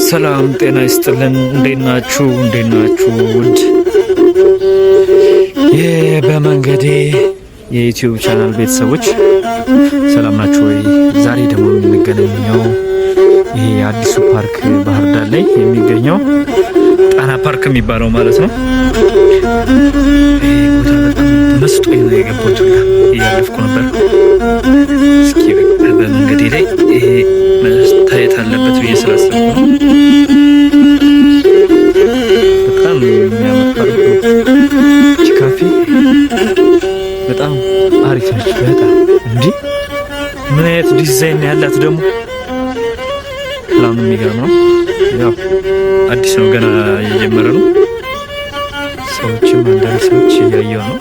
ሰላም ጤና ይስጥልን። እንዴት ናችሁ? እንዴት ናችሁ? ውድ በመንገዴ የ YouTube channel ቤተሰቦች ሰላም ናችሁ ወይ? ዛሬ ደግሞ የምንገናኘው ይሄ የአዲሱ ፓርክ ባህር ዳር ላይ የሚገኘው ጣና ፓርክ የሚባለው ማለት ነው። ይሄ ቦታ በጣም መስጦኝ ነው የገባሁት። እያለፍኩ ነበር። እስኪ በመንገዴ ላይ ይሄ መታየት አለበት ብዬ ስላሰብኩ ነው። በጣም የሚያምር ፓርክ ነው። እቺ ካፌ በጣም አሪፍ ነች። በጣም እንዲህ ምን አይነት ዲዛይን ያላት ደግሞ በጣም የሚገርም ነው። ያው አዲስ ነው፣ ገና እየጀመረ ነው። ሰዎችም አንዳንድ ሰዎች እያየው ነው።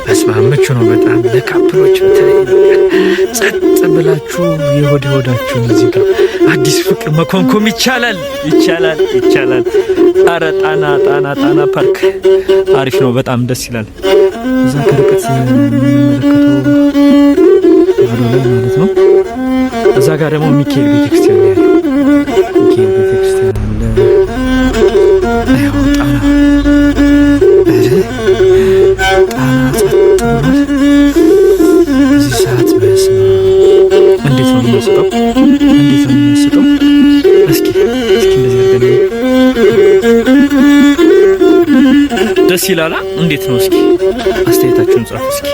በስመ አብ ምቹ ነው በጣም ለ couple ኦች በተለይ ጸጥ ብላችሁ የሆድ ሆዳችሁን እዚህ ጋር አዲስ ፍቅር መኮምኮም ይቻላል፣ ይቻላል፣ ይቻላል። አረ ጣና ጣና ጣና ፓርክ አሪፍ ነው፣ በጣም ደስ ይላል። እዛ ከርቀት የምንመለከተው ማዶ ላይ ማለት ነው። እዛ ጋር ደግሞ ሚካኤል ቤተክርስቲያን ያለው ሚካኤል ቤተክርስቲያን አለ። ያው ጣና ጣና ጸጥ ብሏል። በዚህ ሰዓት በስመ አብ እንዴት ነው የሚመስጠው? እንዴት ነው የሚመስጠው? እስኪ እስኪ እንደዚህ አድርገን ደስ ይላላ። እንዴት ነው? እስኪ አስተያየታችሁን ጻፉ እስኪ።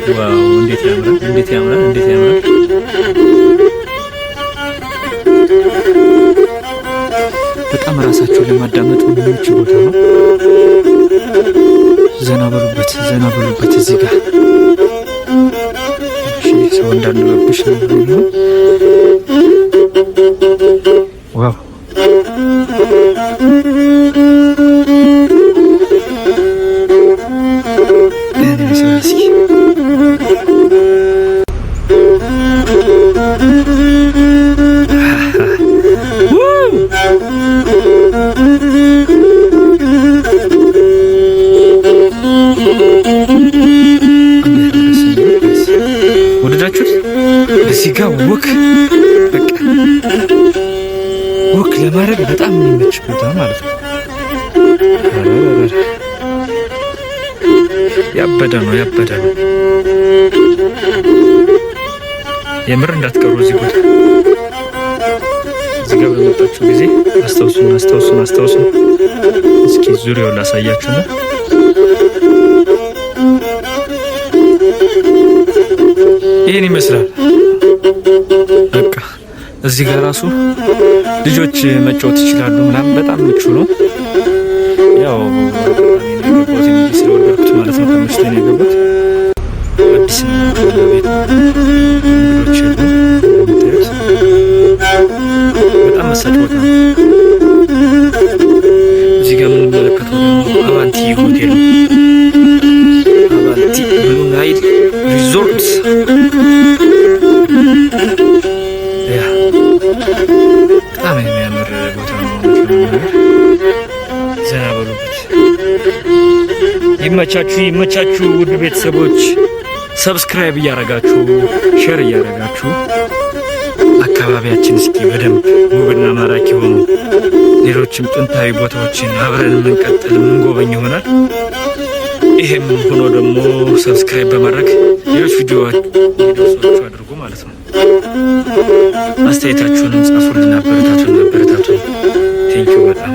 Wow እንዴት ያምራል! እንዴት ያምራል! እንዴት ያምራል! በጣም ራሳችሁን ለማዳመጥ የሚመች ቦታ ነው። ዘና በሉበት፣ ዘና በሉበት። እዚህ ጋር እሺ፣ ሰው እንዳንረብሽ ነው። Wow ወደዳችሁት? እዚህ ጋር walk በቃ walk ለማድረግ በጣም የሚመች ቦታ ማለት ነው። ያበደ ነው፣ ያበደ ነው። የምር እንዳትቀሩ እዚህ ቦታ። እዚህ ጋር በመጣችሁ ጊዜ አስታውሱን፣ አስታውሱን፣ አስታውሱን። እስኪ ዙሪያውን ላሳያችሁ ነው። ይህን ይመስላል። በቃ እዚህ ጋር ራሱ ልጆች መጫወት ይችላሉ ምናምን፣ በጣም ምቹ ነው። ያው የገባሁት እንግዲህ ስለወደድኩት ማለት ነው። ተመችቶኝ ነው የገባሁት። አዲስ ነው ቤት፣ እንግዶች የሉም። እንደምታዩት በጣም መሳጭ ቦታ ነው። እዚህ ጋር የምንመለከተው ደግሞ አባንቲ ሆቴል ነው። አባንቲ ብሉ ናይል ሪዞርት ያ በጣም የሚያምር ቦታ ነው። ዘና በሉበት። ይመቻችሁ፣ ይመቻችሁ ውድ ቤተሰቦች። Subscribe እያረጋችሁ share እያረጋችሁ አካባቢያችን እስኪ በደንብ ውብና ማራኪ ሆኑ ሌሎችም ጥንታዊ ቦታዎችን አብረን የምንቀጥል የምንጎበኝ ይሆናል። ይሄም ሆኖ ደግሞ subscribe በማድረግ ሌሎች ቪዲዮ እንዲደርሷችሁ አድርጉ ማለት ነው። አስተያየታችሁንም ጻፉልን፣ አበረታቱን፣ አበረታቱን። Thank you በጣም።